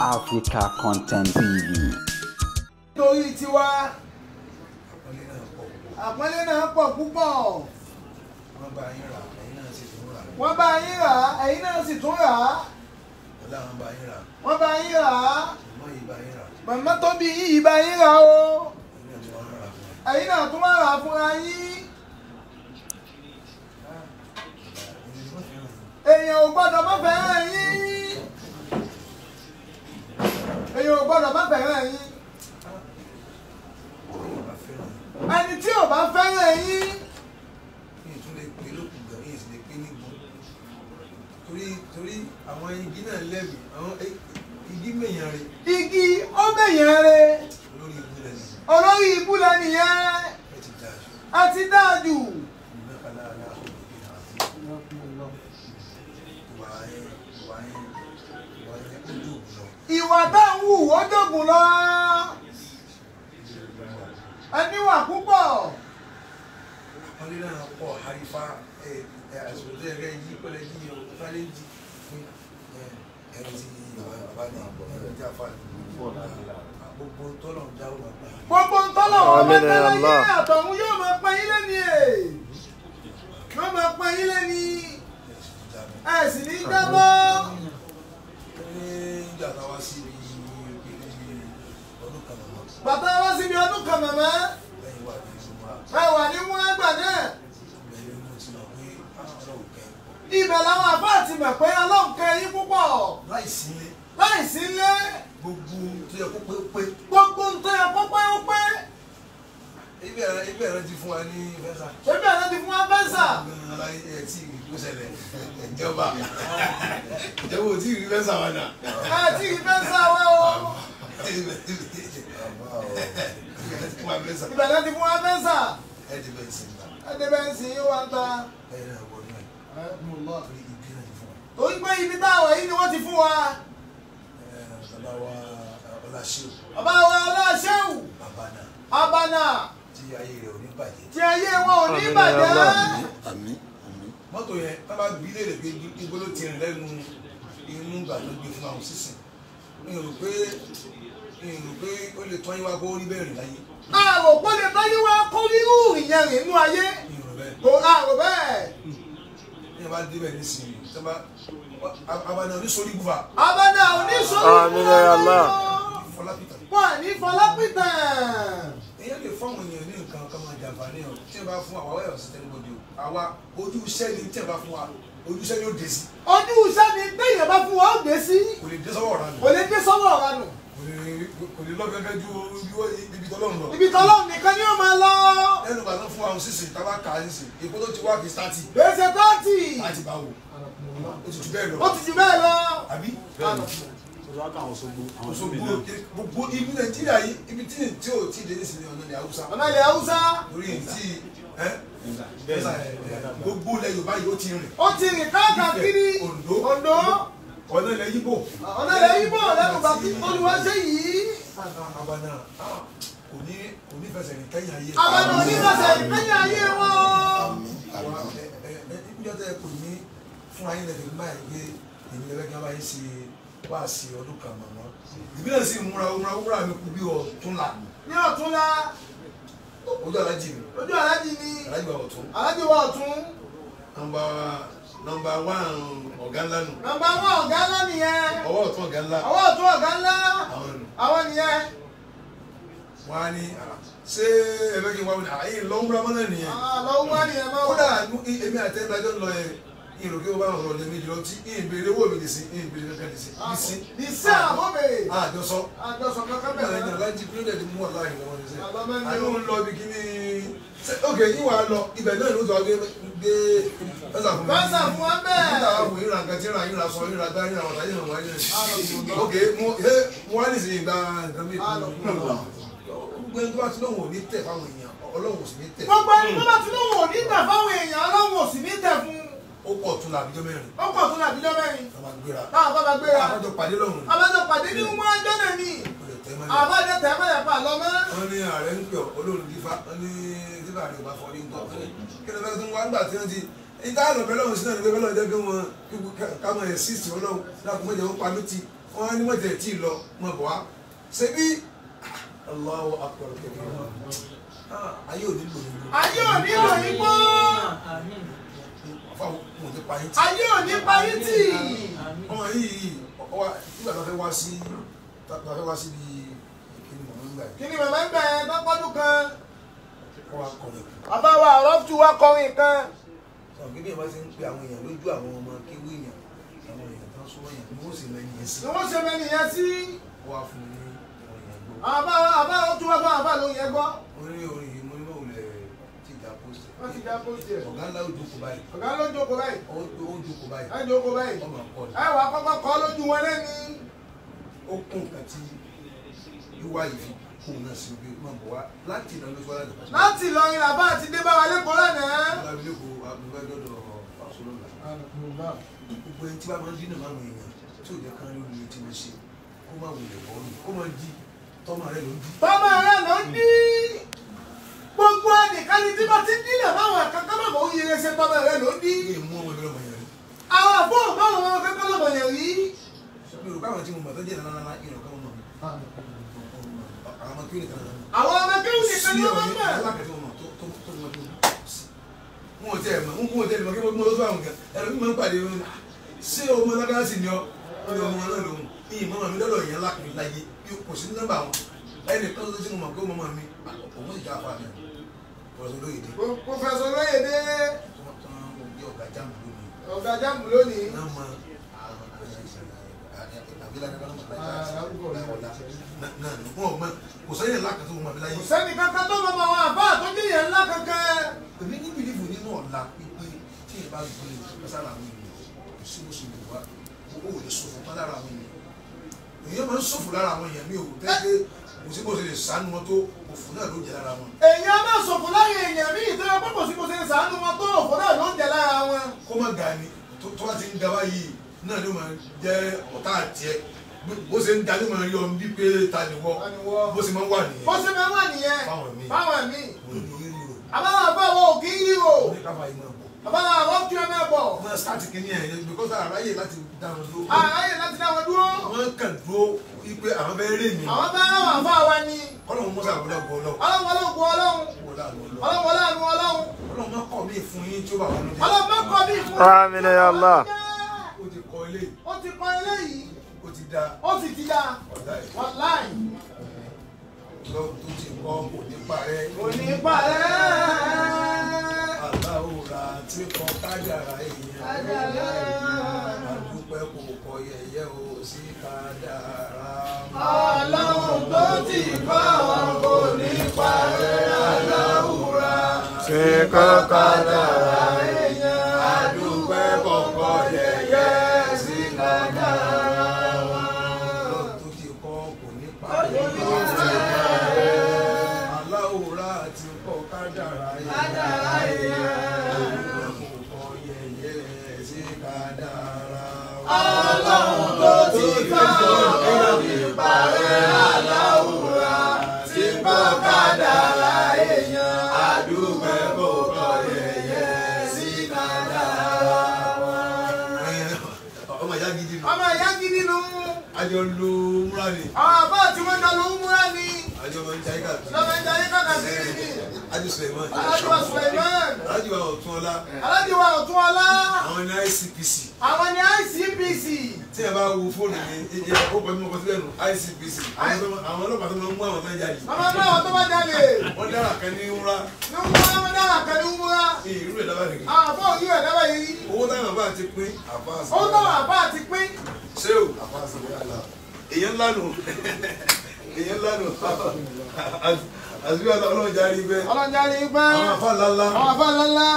Africa Content TV. Torí tiwa àpọ́nlé náà pọ̀ púpọ̀. Wọ́n bá yín rà, ẹ̀yin náà sì tún rà. Wọ́n bá yín rà, ẹ̀yin náà sì tún rà. Ọlọ́run bá yín rà. Wọ́n bá yín rà. Màmá yìí bá yín rà. Màmá tó bí yìí bá yín rà o. Ẹ̀yin náà tún wá rà Ẹ̀yin náà tún wá rà fúnra yín. Èèyàn ò gbọ́dọ̀ má fẹ́ràn yín. Èèyàn ò gbọ́dọ̀ má fẹ́ràn yín. Ẹni tí ò bá fẹ́ràn yín. Yìí tún lè pè lókun gan, yìí sì lè pè nígun. Torí àwọn igi náà lẹ́bi, àwọn igi mèyàn rẹ̀. Igi ó mèyàn rẹ̀. Olórí ibú lẹ́nu. Olórí ibú lẹ́nu yẹn. Ẹ ti dáa jù. Ẹ ti dáa jù. Ìwà tá ń wù ó dògùn lọ. Ẹni wà púpọ̀. Àpọ́nlé náà pọ̀ àrífà àsìkò tó yẹ kẹ́ yí pẹ́lẹ́ yí o sáré jì fún ẹ̀rọ tí bàbá ní ẹ̀rọ tí a fà ní gbogbo tọ́lọ̀ ń dáwọ́ máa pa. Gbogbo tọ́lọ̀ wọn bá tẹ́lẹ̀ yé àtọ̀hún yóò máa pa yín lẹ́ni ẹ̀. Yóò máa pa yín lẹ́ni. Ẹ sì ní jábọ́. Nígbà tá a wá síbi ọdún kan màmá. Bàtà wá síbi ọdún kan màmá. Lẹ́yìn wà ní ìmúra. Ẹ wà ní múra gbà náà. Ìbẹ̀rẹ̀ mo ti mọ̀ pé Ọlọ́run kẹ́. Ibẹ̀ làwọn àfáà ti mọ̀ pé Ọlọ́run kẹ́ yín púpọ̀. Láì sí ilé. Láì sí ilé. Gbogbo tó yẹ kó pé ó pé. Gbogbo tó yẹ kó pé ó pé. Ibẹ̀ ẹ̀rọ ti fún wa ní fẹ́sà. Ibẹ̀ ẹ̀rọ ti fún wa fẹ́sà. Ẹ tí ì kó ṣẹlẹ̀ ìjọba. Ìjọba ò tí ì rí fẹ́sà wa nà. Ẹ tí ì rí fẹ́sà wa o. Ibẹ̀ Ibẹ̀ ti fún wa fẹ́sà. Ẹ ti bẹ́ẹ̀ sìn ta. Ẹ ti bẹ́ẹ̀ sìn yín wá ń ta. Ẹ náà wọ inú ẹ̀. Torí ibi náà ti fún wa. Torí pé ibi táwọn yìí ni wọ́n ti fún wa. Bàbá wa Ọláṣẹ́wù. Bàbá wa Ọláṣẹ́wù. Bàbá náà. Abana. Tí ayé rẹ̀ ò ní bàjẹ́. Tí ayé wọn ò ní bàjẹ́. Àmín àmín. Mọ́tò yẹn tá bá bí léèrè pé ibo ló ti rìn lẹ́nu inú ìgbà tó gbé fún àwọn sísìn. Mi ò rò pé ó lè tọ́ yín wá kó rí bẹ́ẹ̀ rìn láyé. Àrò kó lè tọ́ yín wá kó rí rú ìyẹn rìn nínú ayé. Mi ò rò bẹ́ẹ̀. Kò àrò bẹ́ẹ̀. Ní ìbá débẹ̀ nísìnyí, tó bá abana oníṣòrí gbùfà. Abana oníṣòrí gbùfà. Fọlápìtàn. Wọ́n ní Fọlápìtàn. Èèyàn lè fún àwọn èèyàn ní nǹkan kan máa jàǹfààní o. Tí ẹ bá fún àwa wẹ́yọ̀ sí tẹ́lifọ̀dì o. Àwa ojú iṣẹ́ ni tí ẹ bá fún wa, ojú iṣẹ́ ni ó dé sí. Ojú iṣẹ́ ni téèyàn bá fún wa ó dé sí. Kò lè dé sọ́wọ́ ọ̀rá nù. Kò lè dé sọ́wọ́ ọ̀rá nù. Kò lè lọ gẹ́gẹ́ ju ibi tọ́lọ́run lọ. Ibi tọ́lọ́run nìkan ni ó máa lọ. Lẹ́nu ìgbà tó fún wa sísìn tá a bá kà á sísìn, èkó tó ti wá kì í sátì. Gbèsè tọ́tì. Láti bá wò. Ó ti jù bẹ́ẹ̀ lọ. Ó ti jù bẹ́ẹ̀ lọ. Àbí? Òṣogbo gbogbo ibi Nàìjíríà yìí ibi tí ò tí ì dé nísìnyí ọ̀nà ilẹ̀ Haúsá. Ọ̀nà ilẹ̀ Haúsá. Orí tí gbogbo ilẹ̀ Yorùbá yìí ó ti rìn. Ó ti rìn káàkiri. Oǹdó. Oǹdó. Ọ̀nà ilẹ̀ Yíbò. Ọ̀nà ilẹ̀ Yíbò lẹ́nu bá tí olúwa ṣe yìí. Abana kò ní fẹsẹ̀ rìn kẹ́yìn ayé. Abana ò ní fẹsẹ̀ rìn kẹ́yìn ayé wọn. Ìjọ tẹ kò ní fún ayé lẹ́fẹ̀ẹ́ máa gbé èmi lẹ́fẹ̀ẹ́ kí wọ́n bá yín ṣe wá sí ọdún kan màmá. Ìbílẹ̀ sì múra múra mi kú bí ọ̀túnla. Ní ọ̀túnla. Ojú alájì mi. Ojú alájì mi. Alájì wa ọ̀tún. Alájì wa ọ̀tún. Nọ́mbà 1 ọ̀gá ńlá nù. Nọ́mbà 1 ọ̀gá ńlá nìyẹn. Ọwọ́ ọ̀tún ọ̀gá ńlá. Ọwọ́ ọ̀tún ọ̀gá ńlá. Àwọn nìyẹn. Wọ́n á ní ṣé ẹ fẹ́ kí n wá wọn àyè lọ́wọ́ mọ́ náà nìyẹn. Lọ́wọ́ mọ́ nìyẹn máa wọ́n. Kódà èmi àti ẹgbẹ́ àjọ ń lọ yẹn ìrò kí wọ́n bá wọn sọ̀rọ̀ lẹ́mí jùlọ tí ìbéèrè owó mi lè sí ìbéèrè kankan lè sí. Ní sí àwọn bèrè. Àjọsọ. Àjọsọ kankan bẹ̀rẹ̀. Ìgbà láti kúrò ní mú ọ̀la ìlọ́wọ́ ní sẹ́. Àlọ́ ń lọ ibi kíní. Ok, yín wàá lọ ibẹ̀ náà ló tó wá gbé fẹ́sà fún mi. Fẹ́sà fún wa bẹ́ẹ̀. Nígbà wà fún ìrà nǹkan tí ìrà ìrà sọ ìrà gbá ìrà wọ̀tá ìrà wọ̀tá ìrà. Ok, mo wá nísìnyí gba nǹkan mi. Gbogbo ẹni tó bá ti lóhùn ò ní tẹ̀ fáwọn èèyàn, Ọlọ́run ò sì ní tẹ̀. Gbogbo ẹni tó bá ti lóhùn ò ní tẹ̀ fáwọn èèyàn, Ọlọ́run ò sì ní tẹ̀ fún. Ó pọ̀ tún làbíjọ́ mẹ́rin. Ó pọ̀ tún làbíjọ́ mẹ́rin. Táwọn gbéra. Táwọn bá gbéra. Àbájọ pàdé lọ́hùn. Àbájọ pàdé ní wọ́n á jọ́nà ní. Àbájọ tẹ̀ mọ́lẹ̀ pa lọ mọ́. Wọ́n ní ààrẹ ń pè ọ́ olóòrùn dífá wọ́n ní dífá rẹ̀ ò bá fọ́ ní nǹkan. Kí ló fẹ́ tún wá nígbà tí wọ́n ti ìta àlọ́ bẹ́ẹ̀ lọ́hùn sí náà ní pé bẹ́ẹ̀ lọ́hùn jẹ́ kí wọ́n ká mọ̀ ẹ̀ sísì ọlọ́run lákùn mọ́jẹ̀ wọ́n pa mí ti Wọ́n á ní wọ́n tẹ̀ tí ì lọ mọ̀ bọ̀ wá. Ṣé bí Allahu akbar kabir. Ayé ò ní lò yín. Ayé ò ní lò yín gbọ́. Àfa mo ní pa yín tì. Ayé ò ní pa yín tì. Ọmọ yìí ọwọ́ nígbà tó fẹ́ wá sí ibi ìkíni màmá ń gbà yìí. Kí ni màmá ń gbà yẹn bá pọ́dún kan? Kọ́ wa kọrin. Bàbá wa ọ̀rọ̀ tún wá kọrin kan. Sọ̀rọ̀ bí bíyẹn bá ti ń pe àwọn èèyàn lójú àwọn ọmọ kéwú èèyàn, àwọn èèyàn tó ń súnmọ́ èèyàn ni wọ́n sì mẹ́ni yẹn sí. Ni wọ́n ṣe mẹ́ni yẹn sí. Wọ́n á fún mi ní orin yẹn gbọ́. Àbá àbá ó tún wá fún àbá ló yẹn gbọ́. Orin orin yìí mo ní mọ̀ wulẹ̀ tí ìjà pósìtì. Wọ́n ti já pósìtì ẹ̀. Ọ̀gá ńlá ó jókòó báyìí. Ọ̀gá ló jókòó báyìí. Ó jókòó báyìí. Ẹ jókòó báyìí. Ọmọ àkọ́ ni. Ẹ wà kọ́kọ́ kọ́ lójú wọn lẹ́ni. Ó kún nǹkan tí wíwá yìí fi kún náà sí ibi máa bọ̀ wá láti Ìlọrin ló ti wá láti pàṣẹ. Láti Ìlọrin làbá àti dé bá wa lẹ́kọ̀ọ́ lánàá. Láti lẹ́kọ̀ọ́ àbúgbà dọ́dọ̀ Fásolọ́lá. Gbogbo ẹni tí bá máa ń dínà máa ń èèyàn tí ò jẹ́ kán rí omi tí wọ́n ṣe kó má wulẹ̀ bọ́ọ̀lù kó má di tọ́mọ rẹ ló ń dí. Tọ́mọ rẹ ló ń dí. Gbogbo ẹnìkan ni tí bá ti dínà máwọn kankan máa mọ̀ ó yẹrẹ ṣe tọ́mọ rẹ ló ń dí. Ní ìmú ọmọ ìbílẹ̀ ọmọ yẹn rí. Àwọn àbúrò báwọn ọmọ kankan lọ́mọ yẹn rí. Mi ò rò pé àwọn tí mo mọ̀ tó jẹ́ ńláńlá ìrọ̀ kan mọ̀ mi. Àwọn ọmọ kí nìkan lọ́mọ. Àwọn ọmọ kí nìkan ni wọ́n mọ̀. Wọn ò tẹ́ ẹ̀ mọ̀, wọn ò tẹ́ ẹ̀ mọ̀ kí wọ́n tó àwọn nǹkan. Ẹ̀rọ mi máa ń pàdé wọn. Ṣé ọmọ lákàtúntì ni ọ? Ó ní ọmọ náà lòun. Ìyìn mọ́mọ́ mi lọ́dọ̀ yẹn lákùnrin láyé. Kò sí nọ́mbà wọn. Ẹnìkan tó ti mọ̀ pé mọ́mọ́ mi, òun sì já afá mi. Pọfẹsọ Lóyèdé. Pọfẹsọ Lóyèdé. Ọ̀gá jáàmù lónìí. Ọ̀gá jáàmù lónìí. Náà mọ kò sẹ́yìn ńlá kan tó mọ̀ mí láyé. Kò sẹ́ni kankan tó mọ̀ àwọn àbá tó ní ìyẹn ńlá kankan. Èmi ní bìlífù nínú ọ̀la pípé tí ìyẹn bá gbé sára àwọn èèyàn kò sí bó ṣe lè wá ó lè ṣòfò pa lára àwọn èèyàn. Èèyàn máa ń ṣòfò lára àwọn èèyàn mi ò tẹ́lẹ̀ kò sí bó ṣe lè ṣàánú wọn tó òfò náà ló jẹ lára wọn. Èèyàn máa ṣòfò lára èèyàn míì tó yẹ pé kò sí bó ṣe lè ṣàánú wọn tó òfò náà ló ń jẹ lára wọn. Kó má ga ni tó bá ti ń ga báyìí náà ló máa jẹ́ ọ̀tá àti ẹ bó ṣe ń ga ló máa yọ bí pé ta ni wọ́ bó ṣe máa ń wà nìyẹn. Bó ṣe máa ń wà nìyẹn fáwọn míì. Àbáwọn àbáwọ̀ ò kì í ríro. Àbáwọn àwọn kí wọ́n máa bọ̀. Wọ́n sáàtì kìíní ẹ̀ because àráyè láti dá wọn dúró. Àráyè láti dá wọn dúró. Wọ́n kàn dúró wípé àwọn fẹ́ rí mi. Àwọn fẹ́ rán àfa wa ni. Kọ́lọ́hún mọ́sá àbúrò gbọ́ ọlọ́run. Ọlọ́run ọlọ́run gbọ́ ọlọ́run. Ọlọ́run ọlọ́run ọlọ́run. Ọlọ́run má kọ̀ mí fún yín tí ó bá wọn lójú. Ọlọ́run má kọ̀ mí fún yín. Àmín ya Allah. Ó ti kọ ilé. Ó ti kọ ilé yìí. Ó ti da. Ó sì ti da. Wàláì. Lọ́run tó ti kọ́ kò ní parẹ́. Kò ní parẹ́. Aláwòrán tí kọ kádàrá èèyàn. Kádàrá èèyàn. Àdúpẹ́ kò kọ yẹ̀yẹ́ o sí kádàrá. Ọlọ́run tó ti kọ́ kò ní parẹ́. Aláwòrán tí kọ kádàrá èèyàn. Àdúpẹ́ kò kọ yẹ̀yẹ́ sí kádàrá. Ọlọ́run tó ti kọ́ kò ní parẹ́. Aláwòrán tí kọ kádàrá èèyàn. Ọlọ́run tó ti kọ́ kò ní parẹ́. Aláwòrán tí kọ kádàrá èèyàn. Àdúpẹ́ kò kọ yẹ̀yẹ́ sí kádàrá. Ọmọ ìyá gidi nù. Ọmọ ìyá gidi nù. Àjọ lu múra ni. Àwọn àbá tí wọ́n jọ lu múra ni. Àjọ máa ń jayé káàkiri. Lọ́mọ ń jayé káàkiri ni. Alájì Suleiman. Alájì wa Suleiman. Alájì wa Ọ̀túnọlá. Alájì wa Ọ̀túnọlá. Àwọn ní ICPC. Àwọn ní ICPC. Tí ẹ bá wo fóònù mi, ó pẹ̀lú mọ́kàn sílẹ̀ nù ICPC. Àwọn ọlọ́pàá tó máa ń mú àwọn tó ń jalè. Àwọn ọlọ́pàá àwọn tó bá jalè. Wọ́n dára kan ní wúrà. Ní wúrà wọ́n dára kan ní wúrà. Irú ẹ̀ dábàá nìkan. Àwọn àbọ̀ irú ẹ̀ dábàá yìí. Owó táwọn àbá ti pín. Owó táwọn àbá ti pín. Ṣé o? Èyàn ńlá nù. Èyàn ńlá nù. Àti Ọlọ́run járe bẹ́ẹ̀. Ọlọ́run járe bẹ́ẹ̀. Àwọn àfa ńláńlá. Àwọn àfa ńláńlá.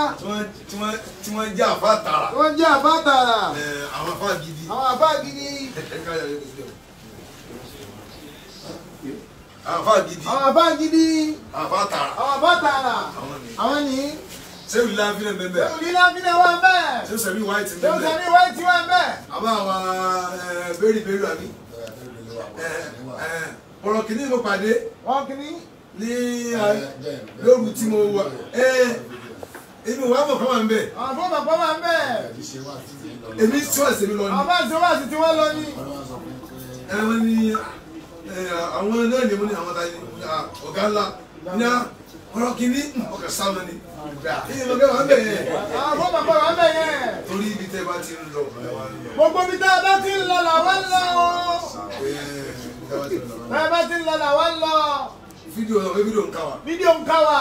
Tí wọ́n jẹ́ àfa tààrà. Tí wọ́n jẹ́ àfa tààrà. Àwọn àfa gidi. Àwọn àfa gidi. Àwọn àfa gidi. Àwọn àfa gidi. Àwọn àfa tààrà. Àwọn àfa tààrà. Àwọn ni. Ṣé ìlú láfínà bẹ́ẹ̀ bẹ́ẹ̀? Ṣé ìlú láfínà wà bẹ́ẹ̀? Ṣé sẹ̀mí white bẹ́ẹ̀ bẹ́ẹ̀? Ṣé sẹ̀mí white wà bẹ́ẹ̀? Àbá àwọn bẹ́ẹ̀rì bẹ́ẹ̀rì àbí? Ọ̀rọ̀ kìíní mo pàdé. Wọ́n kìíní. Ní lóru tí mo wà inú wa mọ̀ kọ́ wà ń bẹ̀. Àwọn fún bàbá wà ń bẹ̀. Èmi tí wọ́n sì lọ ni. Àwọn bá ṣe wá sí tí wọ́n lọ ni. Ẹ wọ́n ní àwọn náà ni mo ní àwọn tani ọ̀gá ńlá ní ọ̀rọ̀ kìíní ọkà sáwọn ni. Ìyẹn mọ̀ kẹ́ wà ń bẹ̀ yẹn. Àwọn bàbá wa ń bẹ̀ yẹn. Torí ibi tẹ́ bá ti ń lọ làwa ń lọ. Gbogbo ibi tá a bá ti ń lọ làwa ń lọ. Tá a bá ti ń lọ làwa ń lọ. Fídíò náà fídíò ń ká wa. Fídíò ń ká wa.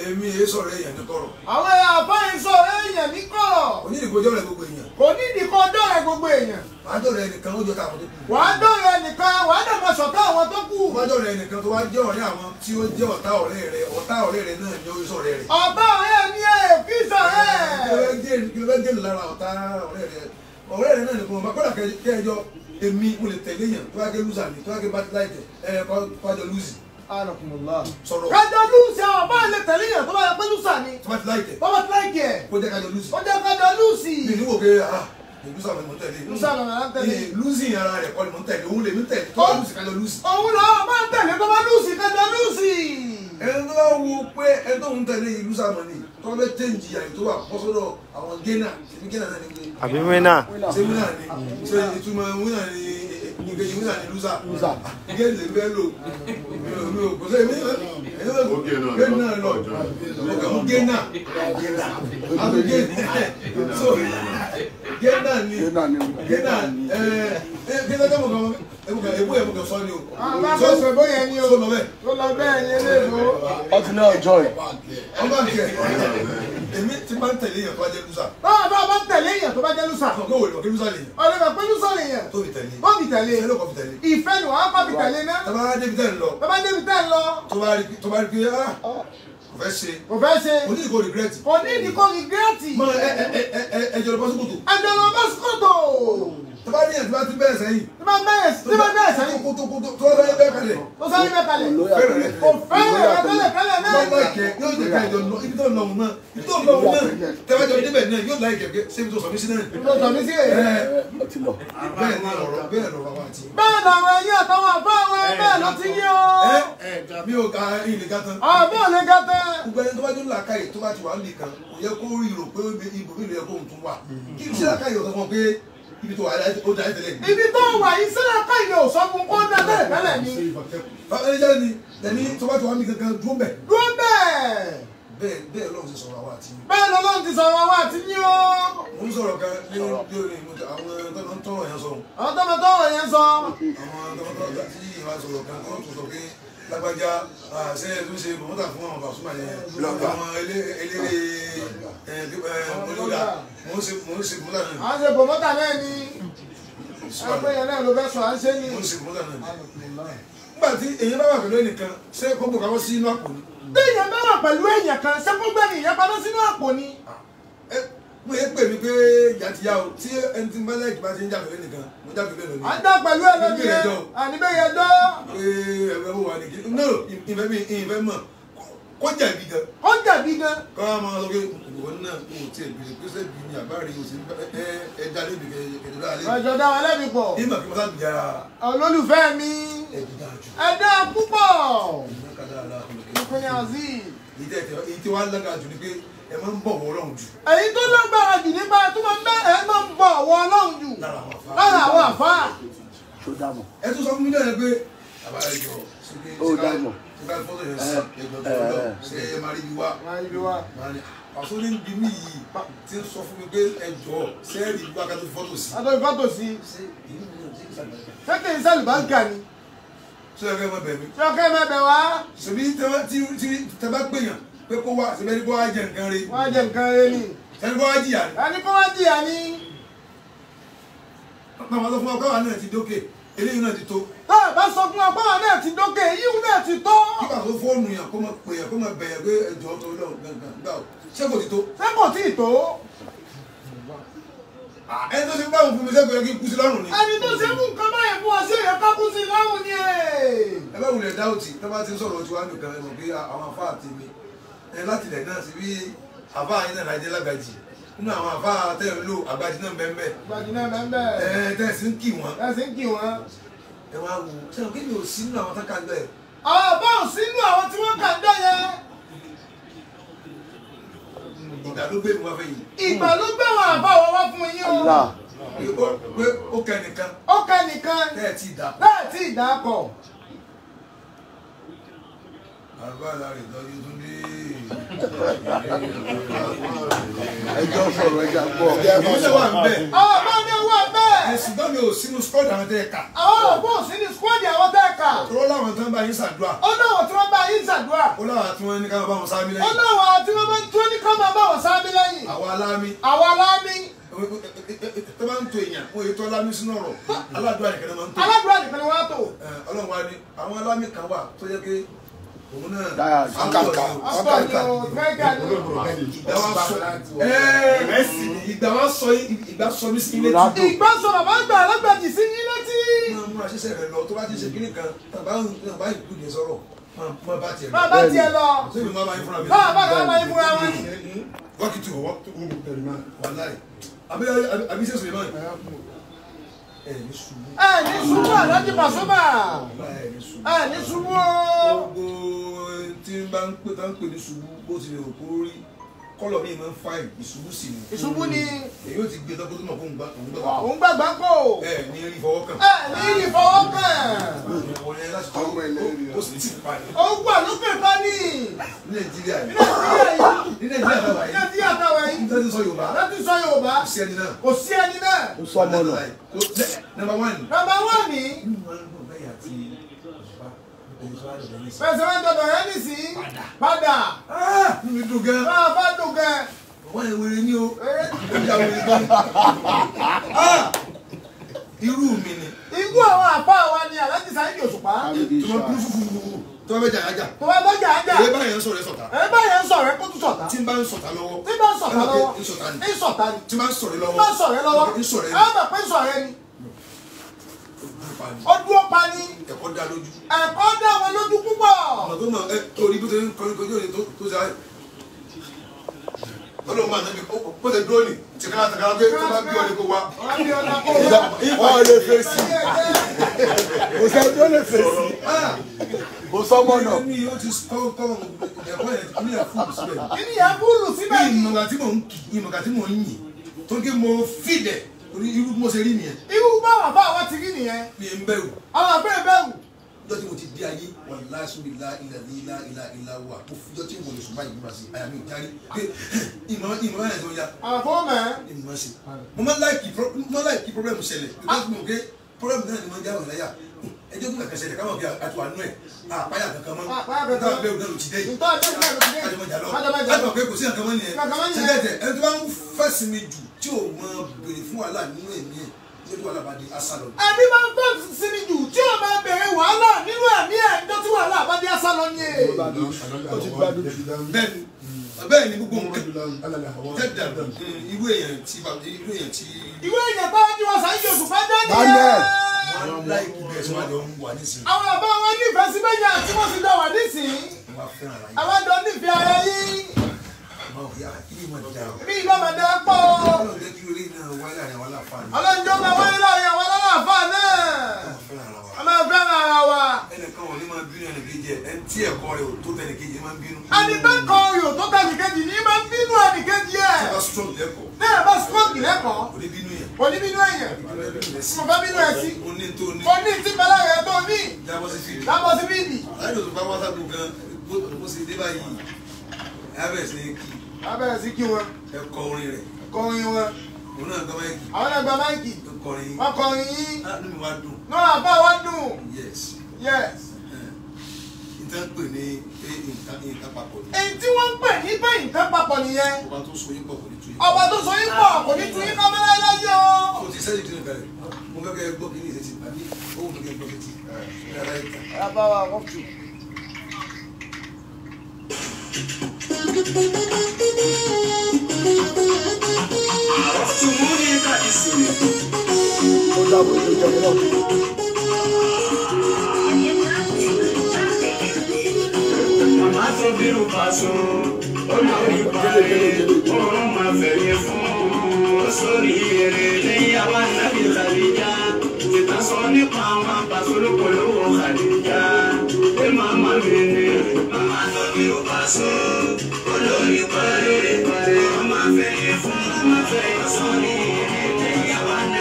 Èmi èé sọ̀rọ̀ èèyàn ní kọ̀rọ̀. Àwọn àfáà ń sọ̀rọ̀ èèyàn ní kọ̀rọ̀. Kò ní ìdíkojọ́ rẹ̀ gbogbo èèyàn. Kò ní ìdíkojọ́ rẹ̀ gbogbo èèyàn. Wàá dọ̀rọ̀ ẹnìkan ó jọ ta àwọn tó kù. Wàá dọ̀rọ̀ ẹnìkan wàá dàgbà sọ̀tá àwọn tó kù. Wàá dọ̀rọ̀ ẹnìkan tó wá jẹ́ ọ̀rẹ́ àwọn tí ó jẹ́ ọ̀tá ọ̀rẹ́ rẹ̀ ọ̀tá ọ̀rẹ́ rẹ̀ náà ni ó sọ̀rẹ́ rẹ̀. Ọ̀tá ọ̀rẹ́ mi ẹ̀ fi sọ̀rẹ́. Kí ló fẹ́ gé lára ọ̀tá ọ̀rẹ́ rẹ̀ ọ̀rẹ́ rẹ̀ náà nìkan ọba kọ́dà kẹjọ èmi mo lè tẹ̀lé yàn tó wá gé lùsà mi tó wá gé bátíláìtì ẹ̀ kọ́jọ lùsì. Sọ̀rọ̀ kájọ lùsì àwọn bá lè tẹ̀lé yàn tó bá yẹ pé lùsà ni. Tó bá ti láìkẹ̀. Tó bá ti láìkẹ̀. Kó jẹ́ kájọ lùsì. Kó jẹ́ kájọ lùsì. Mi ní wò pé ah lùsà mi mò ń tẹ̀lé. Lùsà mi mò ń tẹ̀lé. Lùsì ara rẹ̀ kọ́ ni mò ń tẹ̀lé òun lè mi tẹ̀lé tó bá lùsì kájọ lùsì. Òun làwọn máa ń tẹ̀lé tó bá lùsì kájọ lùsì. Ẹni tó bá wo pé ẹni tó ń tẹ̀lé yìí lùsà mọ̀ ni tó bá fẹ́ chẹ́ǹjì àyè tó wà bọ́ sọ́dọ̀ àwọn gẹ́nà ṣèbí gẹ́nà náà ni pé. Àbí wínà. Ṣé wínà ni ṣé ìtumọ̀ wínà ni ìkejì wínà ni lùsà. Gẹ́nà lè fẹ́ lò kò sẹ́yìn mi gẹ́nà lọ ọkọ̀ mú gẹ́nà àbí gẹ́nà so gẹ́nà ni gẹ́nà gẹ́nà tó mọ̀ kàn ebó yẹn mọ̀ kàn sọ ni o. Sọ ebó yẹn ni o. Sọ lọ bẹ́ẹ̀. Sọ lọ bẹ́ẹ̀ yẹn lè lò. Ọtí náà jọ ẹ̀. Ọba nkẹ èmi ti máa ń tẹ̀lé yẹn tó bá jẹ́ lùsà. Báwo bá bá ń tẹ̀lé yẹn tó bá jẹ́ lùsà. Ọ̀gá òwò lè lùsà lè yẹn. Ọ̀lẹ́ mọ̀ pé lùsà lè yẹn. Tó fi tẹ̀lé. Tó fi tẹ̀lé. Ìfẹ́ ló kọ́ fi tẹ̀lé. Ìfẹ́ ni wàá kọ́ fi tẹ̀lé ná. Tàbá débi tẹ̀ ń lọ. Tàbá débi tẹ̀ ń lọ. Tó bá rí pé ah kò fẹ́ ṣe. Kò fẹ́ ṣe. Kò ní ìdíkò regret. Kò ní ìdíkò regret. Mọ ẹ jọ lọ bọ́ sókòtò. Ẹ jọ lọ bọ́ sókòtò. Tó bá ní ẹ̀ tó bá ti bẹ̀rẹ̀ sẹ́yìn. Tó bá bẹ̀rẹ̀ sẹ́yìn. Kótókótó tó bá bẹ̀rẹ̀ kalẹ̀. Tó sáré bẹ́ẹ̀ kalẹ̀. Fẹ́rẹ̀ rẹ̀. Kò fẹ́rẹ̀ rẹ̀ tẹ́lẹ̀ tẹ́lẹ̀ náà. Yóò láìkẹ́ yóò jẹ́ ká ìjọ lọ ibi tó ń lọ òun náà ibi tó ń lọ òun náà tẹ́wájọ débẹ̀ náà yóò láìkẹ́ pé ṣé ibi tó sọ mí sí náà. Ibi tó sọ mí sí èyí. Bẹ́ẹ̀ ni ọ̀rọ̀ bẹ́ẹ̀ lọ̀rọ̀ àwọn àti. Bẹ́ẹ̀ làwọn ẹ̀yìn àtàwọn àbá àwọn bẹ́ẹ̀ ló ti yí o. Mi ò ga ilé ga tán. Àbọ̀ ò lè ga tán. Gbogbo ẹni tó bá dún làákàyè tó bá ti wà nílì kan kò yẹ kó rí rò pé ibòmí ló yẹ kó tún wà. Kí n ṣe làákàyè ọ̀sán fún ọ pé ibi tó wà ó da tẹ́lẹ̀ ni. Ibi tó wà yìí sílẹ̀ káyọ̀ ò sọ fún kó da tẹ́lẹ̀ tẹ́lẹ̀ ni. Ẹ jẹ́ ni ẹni tó bá ti wà mí kankan dúró bẹ̀. Dúró bẹ̀. Bẹ́ẹ̀ bẹ́ẹ̀ lọ́run ti sọ̀rọ̀ àwa àti yín. Bẹ́ẹ̀ lọ́lọ́run ti sọ̀rọ̀ àwa àti yín o. Mo ń sọ̀rọ̀ kan ní orí àwọn tó ń tọrọ yẹn sọ. Àwọn tó ń tọrọ yẹn sọ. Àwọn tó ń tọrọ tí ìwà sọ̀rọ̀ kan tó ń sọ pé lágbájá ṣe é tún ṣe mọ̀mọ́tà fún àwọn Pasuma yẹn àwọn eléré olódà mò ń ṣe mọ̀mọ́tà náà. À ń ṣe mọ̀mọ́tà náà ni ẹgbẹ́ yẹn náà ló fẹ́ sọ à ń ṣe ni. Mò ń ṣe mọ̀mọ́tà náà ni. Nígbà tí èyí bá wà pẹ̀lú ẹnìkan ṣé kó gbò káwọ́ sí inú àpò ni. Téèyàn bá wà pẹ̀lú èèyàn kan ṣé kó gbẹ̀mí ìyẹn pamọ́ sínú àpò ni. Mo yẹ pè mí pé ìyá ti yá o tí ẹni tí mo bá láìkí bá ti ń jà pẹ̀lú ẹnìkan mo jà pẹ̀lú ẹnìkan. À ń dá pẹ̀lú ẹ lónìí ẹ àníbẹ̀ yẹn dọ́. Ee ẹ̀rọ wà ní kí no ìfẹ́ mi ìfẹ́ mọ̀ kó jẹ̀bi gan. Kó jẹ̀bi gan. Kọ́ ọ máa sọ pé ìwọ náà kò tiẹ̀ bèrè pé sẹ́bi ni àbáre o sì ń ẹ dá lébi kẹjọ dá lébi. Ẹjọ́ dá wa lẹ́bi pọ̀. Ìmọ̀ kí mo sá gbìyà. Olólùfẹ́ mi. Ẹ̀dùn dáa jù. Ẹ dá púpọ̀. Èyí tí wàá lágbára jù ni pé ẹ máa ń bọ̀ wọ Ọlọ́run jù. Èyí tó lágbára jù nípa tó máa ń bẹ́ ẹ máa ń bọ̀ wọ Ọlọ́run jù lára àwọn àfáà. Ẹ tún sọ fún mi náà pé bàbá ẹ jọ ṣe ká fọ́tò yẹn sí ẹjọ́ tó lọ ṣe é máa rí ibi wá. Pàṣọ ní bí mi yìí ti ń sọ fún mi pé ẹ jọ ṣe é rí ibi wá ká tó fi fọ́tò sí. Ká tó fi fọ́tò sí. Ṣé kì í sàlùbáńkà ni? Ṣé ẹ fẹ́ mọ bẹ̀ mí? Ṣé ẹ fẹ́ mọ bẹ̀ wá? Ṣèbí tẹ bá gbèyàn pé kó wá ṣèbí ẹni kó wá jẹ nǹkan re. Wá jẹ nǹkan re ni. Ẹni kó wá jìyà ni. Ẹni kó wá jìyà ni. Bàbá sọ fún wa káwa náà ti dókè eléyìí náà ti tó. Bàbá bá sọ fún wa káwa náà ti dókè eléyìí náà ti tó. Kí bàbá tó fóònù yàn kó máa pè yàn kó máa bẹ̀yàn pé ẹjọ́ tó lọ gbàngbà gbà ó ṣé kò ti tó. Ṣé kò tí ì tó? Ẹni tó ṣe fún báwọn fún mi sẹ́kọ̀ọ́ yẹ kí n kú sí lọ́rùn ni. Ẹni tó ṣe fún nǹkan báyẹn fún ọ sí èèyàn ká kú sí lọ́rùn ni. Ẹ bá wulẹ̀ dáwọ̀tì tó bá ti ń sọ̀rọ̀ tiwa nìkan ẹ mọ̀ pé àwọn afá àti mi ẹ láti ilẹ̀ náà sí bí àfá yín náà lájẹ́ lágbàjì nínú àwọn àfá tẹ́ ń lò àgbàjì náà bẹ́ẹ̀. Àgbàjì náà bẹ́ẹ̀. Ẹ tẹ́ sì ń kì wọ́n. Tẹ́ sì ń kì wọ́n. Ẹ wá wo ṣé o kí ni ò sí nínú àwọn tó kà ń bẹ̀. Àwọn àbá ò sí nínú àwọn tí wọ́n kà ń bẹ̀ yẹn. Ìgbà ló gbé mi wá fẹ́ yìí. Ìgbà ló gbé wọn àbá wa wá fún yín o. Pé ó kẹ́ nìkan. Ó kẹ́ nìkan. Tẹ́ẹ̀ tí ì dàpọ̀. Tẹ́ẹ̀ tí ì dàpọ̀. Àlùfáà rẹ̀ lọ́jọ́ tún dé. Ẹjọ́ sọ̀rọ̀ ẹja gbọ́. Èmi náà wà ń bẹ̀. Ọmọ mi wà bẹ́ẹ̀. Ẹ̀sùn tó mi ò sínú squad àwọn tẹ́ ẹ kà. Àwọn òkú ò sí ní squad àwọn tẹ́ ẹ kà. Tọ́lọ́ láwọn tó ń bá yín ṣàdúrà. Ó láwọn tí wọ́n bá yín ṣàdúrà. Ó láwọn tí wọ́n ní ká máa bá wọn sáámi lẹ́yìn. Ó láwọn tí wọ́n ní ká máa bá wọn sáámi lẹ́yìn. Àwa alámi. Àwa alámi. Tó bá ń to èèyàn, wọ́n yìí tó alámi sínú ọ̀rọ̀. Aládùúrà nìkan ni wọ́n ń tò. Aládùúrà nìkan ni wọ́n á tò. Ọlọ́run wa ni àwọn alámi kan wà tó jẹ́ pé òun náà ìgbà wa sọ ìgbà sọ mí sí ilé tí. Ìgbà sọ bàbá gbà alágbàjì sí ilé tí. Máa múra ṣiṣẹ́ rẹ lọ tó bá ti ṣe kíní kan tàbá ìkú ní sọ̀rọ̀ máa bá tiẹ̀ lọ. Máa bá tiẹ̀ lọ. Sẹ́mi máa bá yín fúnra mi. Máa bá yín fúnra wọn. Wákìtì ọwọ́ wàláì àbí sẹ́sùn yìí náà. Ẹ ní ṣubú. Ẹ ní ṣubú Alhaji Pasuma. Ẹ ní ṣubú o. Gbogbo tí n bá ń pè tá ń pè ní ṣubú bó ti lè kó rí kọ́lọ̀ mi máa ń fa ìṣubú sí ni. Ìṣubú ni. Èyí ò ti gbé tọ́kọ́ tó mọ̀ fún òun gbàgbà. Òun gbàgbà kò. Ẹ ní rí fọwọ́ kàn. Ẹ ní rí fọwọ́ kàn. Ó sì ti pa ni. Ó wà lókè pa ní. Ní Nàìjíríà yìí. Ní Nàìjíríà yìí. Ní Nàìjíríà táwa yìí. Ní Nàìjíríà táwa yìí. Ní tẹ́tí sọ Yorùbá. Tẹ́tí sọ Yorùbá. Kò sí ẹni náà. Kò sí ẹni náà. Kò sọ ọmọ náà. Number one. Number one ni. Fẹsẹ̀ wá dọ̀dọ̀ rẹ nísìnyí. Padà. Nínú dùn gan. Máa bá dùn gan. Wọ́n yẹ wèrè ní o. Ó yà wèrè gan. Irú mi ni. Irú àwọn àpá wa ni Alhaji Saheed Òṣùpá. Tó bá kú fúfú tó bá bẹ jà ájà. Tó bá bẹ jà ájà. Èyí báyẹn ń sọ̀rọ̀ ẹ sọ̀tà. Èyí báyẹn ń sọ̀rọ̀ ẹ kó tún sọ̀tà. Tí n bá ń sọ̀tà lọ́wọ́. Tí n bá ń sọ̀tà lọ́wọ́. Ń sọ̀tà ni. Ń sọ̀tà ni. Tí n bá ń sọ̀rọ̀ lọ́wọ́. Tí n bá ń sọ̀rọ̀ lọ́wọ́. Ń sọ̀rọ̀ ẹ. Ẹ mọ̀ pé ń sọ̀rọ̀ ẹ ni. Ó dúró pa ni. Ẹ̀kọ́ dá lójú. Ẹ̀kọ́ dá wọn lójú púpọ̀. Ọ̀nà tó mọ̀ ẹ torí bó ṣe ń kọrin kojú òní tó ṣe ayé. Ọlọ́run máa nàbí bó ṣe dúró ní tìkárà tìkárà pé tó bá bí ọ̀lẹ́ kó wá. Wọ́n lè fèsì. Kò sẹ́ni tó lè fèsì. Kò sọ́mọ náà. Ní o ti kọ́ ẹ̀kọ́ yẹn ní ẹ̀ fúlù síbẹ̀. Kí ni ẹ̀ fúlù síbẹ̀? Ìmọ̀gà tí mò ń kì ìmọ̀gà tí mò ń yìn tó ń ké mo fìdẹ̀ torí irú mo ṣe rí nìyẹn. Irú báwa báwa ti rí nìyẹn. Mi ń bẹ̀rù. Àwọn àgbẹ̀ bẹ̀rù. Ọjọ́ tí mo ti dé ayé wàláhì sórí la ilà ilà ilà ilà wà mo fi ọjọ́ tí mo lè sùn báyìí múra sí àyà mi ò járí pé ìmọ̀ ìmọ̀ ẹ̀ tó ya. Àfọ̀mẹ́. Ìmọ̀ ṣe. Mo máa ń láìkí problem ṣẹlẹ̀ because mo ké problem náà ni mo ń jáwọ̀ láyà ẹjọ́ tó kàkẹ́ ṣẹlẹ̀ káwọn bí àti wà nú ẹ̀ àpáyà kankan mọ́ nítorí bẹ́ẹ̀ náà ló ti dé yìí kájọmọjà lọ kájọmọ pé kò sí nǹkan mọ́ nìyẹn ṣẹ́gẹ́tẹ̀ ẹni tó bá ń fẹ̀sìn mi jù tí ò mọ béèrè fún wàhálà nínú ẹ̀mí ẹ̀ tí wàhálà bá dé asálọ. Ẹni máa ń fẹ́ sinmi jù tí ò máa béèrè wàhálà nínú ẹ̀mí ẹ̀ níjọ́ tí wàhálà bá dé asálọ ni ẹ̀. Bẹ́ẹ̀ ni gbogbo nǹkan tẹ́tà irú èèyàn tí Irú èèyàn bá ní wọn Saheed Òṣùpá dá nìyẹn. Wọ́n láìkí bẹ́ẹ̀ tí wọ́n jọ ń wà nísìnyí. Àwọn àbá wọn nífẹ̀ẹ́ sí bẹ́yà tí wọ́n sì dá wà nísìnyí. Àwọn jọ nífẹ̀ẹ́ ara yín. Bí ìlú ọmọdé pọ̀. Ọlọ́run jẹ́ kí orí náà wáyé láàrin àwọn aláàfáà náà. Ọlọ́run jẹ́ máa wáyé láàrin àwọn aláàfáà náà. A máa fẹ́ràn ara wa. Ẹnìkan ò ní máa bínú ẹnìkejì ẹ̀ ẹni tí ẹ̀kọ́ rẹ̀ ò tó tẹnìkejì máa ń bínú. Ẹni tó kọ oyò tó tẹnìkejì ní máa ń bínú ẹnìkejì ẹ̀. Tí a bá strong lẹ́kọ̀ọ́. Tí a bá strong lẹ́kọ̀ọ́. Kò ní bínú yẹn. Kò ní bínú ẹ̀yàn. Mo fẹ́ bínú ẹ sí. Mo ní tó ní. Mo ní tí bẹ́lá rẹ̀ tó ní. Jábọ́ sí fìdí. Jábọ́ sí fìdí. Láyé òtún bá wáṣà gbó gan bó ṣe dé báyìí. Ẹ bẹ̀rẹ̀ sí ní kí. Ẹ bẹ̀rẹ̀ sí kí wọn. Ẹ kọ orin rẹ̀. Ẹ kọ orin wọn. Òun náà gba máìkì. Àwọn náà gba máìkì. Ẹ kọrin yín. Wọ́n kọrin yín. Inú mi wá dùn. Náà àbá wa dùn. Yes. Yes. Nǹkan pè ní pé nǹkan papọ̀ ni. Èyí tí wọ́n ń pè ní pé nǹkan papọ̀ nìyẹn. Ọba tó so yín pọ̀ kò ní tú yín. Ọba tó so yín pọ̀ kò ní tú yín kọ́ mẹ́lẹ́ láyé o. Kò tí sẹ́yìn dín nìkan rẹ̀. Mo fẹ́ kẹ́ ẹ gbọ́ kí ní ìṣesí àbí ó wù mí kẹ́ ẹ gbọ́ kí ti. Bàbá wa wọ́n tù. عرفتموني كاسمي Ó dàbọ̀ ètò ìjọba náà. Màmá tó bírù paṣọ, olórí parí, òun máa fẹ̀yìn fún sórí eré lẹ́yìn àwọn ànábì Khadija. Tìtàn sọ nípa àwọn àpàtúlùpọ̀lówó Khadija. Pé màmá mi ni. Màmá tó bírù paṣọ, olórí parí, òun máa fẹ̀yìn fún sórí eré lẹ́yìn àwọn ànábì.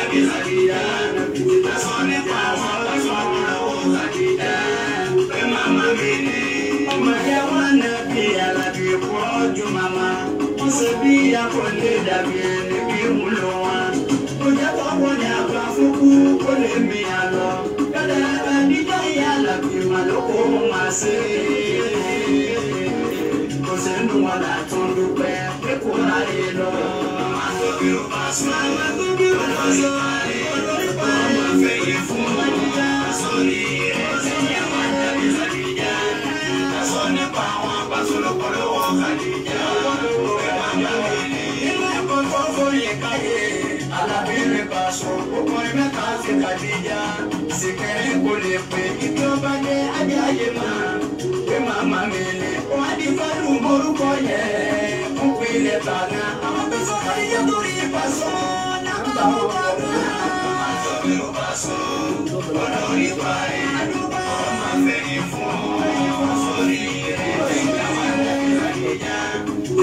kò lè dàbí ẹni bí wúlò wọn. Kò jẹ́ kọ́kọ́ ní àgbà fúkú kó lè mi àlọ́. Dáadáa níjọ́ ìyá Àlàbí mà ló kó máa ṣe é. Kò sẹ́nu wọn là tún dúpẹ́ pé kò ráyè lọ. Màmá tó bí ó bá sùn, màmá tó bí ó bá sùn, olórí pa ọmọ fẹ̀yìn fún ọjà sórí rẹ̀. Sẹ́yìn àwọn àdàbí Khadija. Sọ nípa àwọn apasọ̀lọ́pọ̀lọwọ́ Khadija. Ẹ máa bá mi ní. Nínú ẹ̀kọ́ tó fòye káyé, Àlàbí rẹ̀ bá sọ, ọkùnrin mẹ́ta ti Khadija. Sìkẹ́rì kò lè pè ibi ọba dé ajé ayé máa. Pé màmá mi ní. Wọ́n á di fálù morúkọ yẹn. Ń pè ilẹ̀ tàná. Àwọn tó sọ Khadija torí ìbásọ. Nàmbà wọn bá dùn. Màmá tó bí ó bá sọ, olórí parí. Ọmọ fẹ̀yìn fún ọ sórí rẹ̀.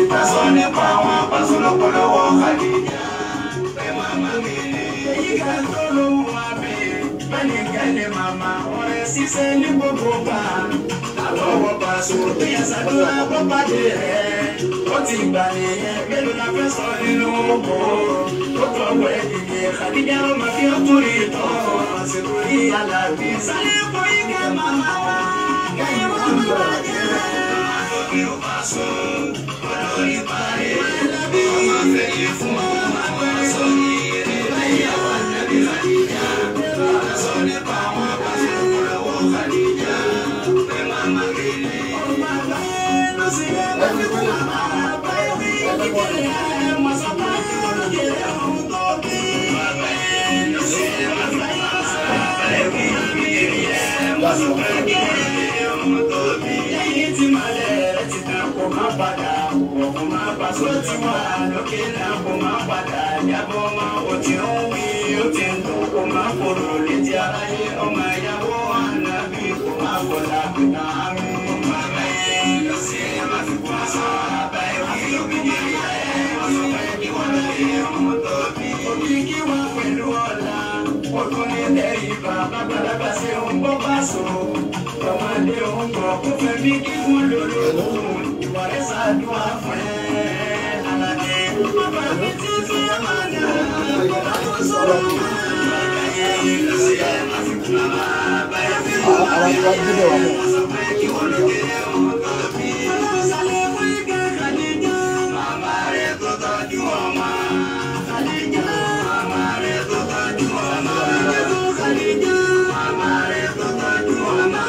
Ìtàsọ nípa àwọn apasọ̀lọ́pọ̀lọwọ́ Khadija. Pé màmá mi ní. Èyí kan tó lóhùn abẹ́. Bẹ́ẹ̀ni kẹ́lẹ́ màmá ọ̀rẹ́ ṣiṣẹ́ ní gbogbo gbà. Àlọ́wọ́ Paso tó yẹ ṣàdúrà bọ́ pàdé rẹ̀. Ó ti gbà nìyẹn mélòó la fẹ́ sọ nínú oko. Ó tọwọ́ ẹ̀ dìde Khadija ló máa fi ó tún rí tán. Àsìkò yìí Àlàbí. Sálẹ̀ kò yí kẹ́ màmá wa. Kẹ́yìn màmá wa jẹ́. Màmá tó bí ó bá sùn, olórí parí. Àlàbí ọmọ fẹ̀yìn fún ọmọ sórí rẹ̀. Lẹ́yìn àwọn ànábì Khadija. Sọ nípa àwọn apasọ̀lọ́pọ̀lọwọ́ Khadija. Pé màmá mi ní. Ọmọ àgbáyé ló sì yẹ kó fi kú màmá àgbáyé wí kíkiri ẹ̀ mọ̀ sọ́kà kí wọ́n ló jèrè ọ̀hún tó bí. Àgbáyé ló sì yẹ kó fi kú màmá àgbáyé wí kíkiri ẹ̀ mọ̀ sọ́kà kí wọ́n ló jèrè ọ̀hún tó bí. Lẹ́yìn tí màlẹ̀ rẹ̀ ti tàn kó má padà wọ̀ kó má bà só ti wà lókè náà kó má padà jábọ́ mọ́ ó ti ń wí ó ti ń dùn kó má kóró létí aráyé ọmọ ìyàwó ànábì kó má kọlà pẹ̀lú àmì. Bàbá yẹn ló ṣe é má fi kú aṣọ bàbá yẹn kí ló fi jẹ́ ẹ̀ wọ́n sọ pé kí wọ́n lọ lè ọmọ tó bí. Òkìkí wa pẹ̀lú ọ̀la ọdún ní tẹ̀yìnbá bàbá ṣe ń bọ́ bá so. Ọmọdé ń bọ̀ kó fẹ́ bí kíkún lólógún ìwà rẹ̀ ṣàdúrà fún ẹ. Àlàdé bàbá mi ti fi máa dà bàbá tó sọ̀rọ̀ mọ́. Bàbá yẹn ló ṣe é má fi kú màmá báyà fi kú màmá wọ́n sọ pé kí wọ́n ló dé ọmọ tó bí. Ọlọ́sàlẹ̀ fún ike Khadija. Màmá rẹ̀ tó tọ́jú ọmọ. Khadija. Màmá rẹ̀ tó tọ́jú ọmọ. Khadija. Màmá rẹ̀ tó tọ́jú ọmọ.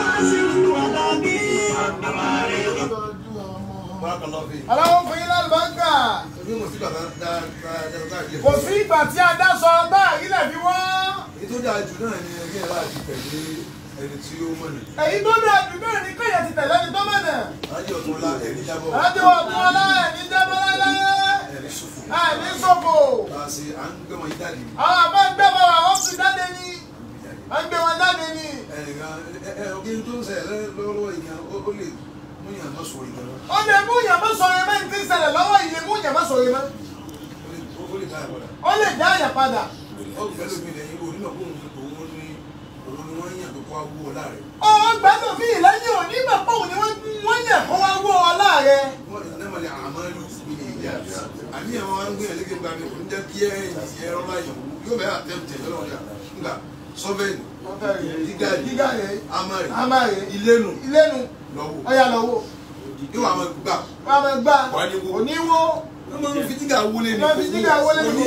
Màmá rẹ̀ tó tọ́jú ọmọ. Ọlọ́run fún yín lálùbáríkà. Kò sí ìgbà tí a dá sọ bá àrílẹ̀ fi wọ́n. Èyí tó dáa jù náà ni ẹgbẹ́ láti tẹ̀lé ẹni tí ó mọ̀nà. Èyí tó dáa jù náà ni kéèyàn ti tẹ̀lé ẹni tó mọ̀nà. Alájọ ọ̀tún ọlá ẹni jábọ̀. Alájọ ọ̀tún ọlá ẹni jábọ̀ láéláé. Ẹni ṣòfò. Ẹni ṣòfò. Bá a ṣe à ń gbé wọn jáde. Àwọn àbá ń gbé wọn àwọn sì jáde ní. À ń gbé wọn jáde ní. Ẹnìkan ẹ kí n tó ń ṣẹlẹ̀ lọ́wọ́ ìyẹn ó lè mú yàn má sọ̀rọ̀ ìgbà. Ó lè mú yàn má sọ̀rọ̀ mọ́ ní ti ń ṣẹlẹ̀ lọ́wọ́ yìí lè mú yàn má sọ̀rọ̀ mọ́. Ó lè dá yàn padà. Ó lè dá yàn padà. Ó gbẹ́lú mi lẹ́yìn onímọ̀ kó òun ni wọ́n yàn kó wá wú ọlá rẹ̀. Ó gbẹ́lú mi lẹ́yìn onímọ̀ pé òun ni wọ́n yàn kó wá wú ọlá rẹ̀. Wọ́n lè nàmọ̀ lè àmọ́ lù mí ní ìyá. Àní àwọn máa ń gbé ẹ̀lẹ́gẹ̀ gba mi kò ní jẹ́ kí ẹ̀yìn ẹ̀rọ láyàn yóò bẹ́ẹ̀ àtẹ̀mùtẹ̀ lọ́wọ́ nígbà sọ́fẹ̀lì dígà rẹ̀ amárè ilénu ilénu lọ́wọ́ ọ̀yà lọ́wọ́ yóò wà máa gbà wà máa gbà oníwó wọ́n máa ń fi dígà wọlé ní wọ́n fi dígà wọlé ní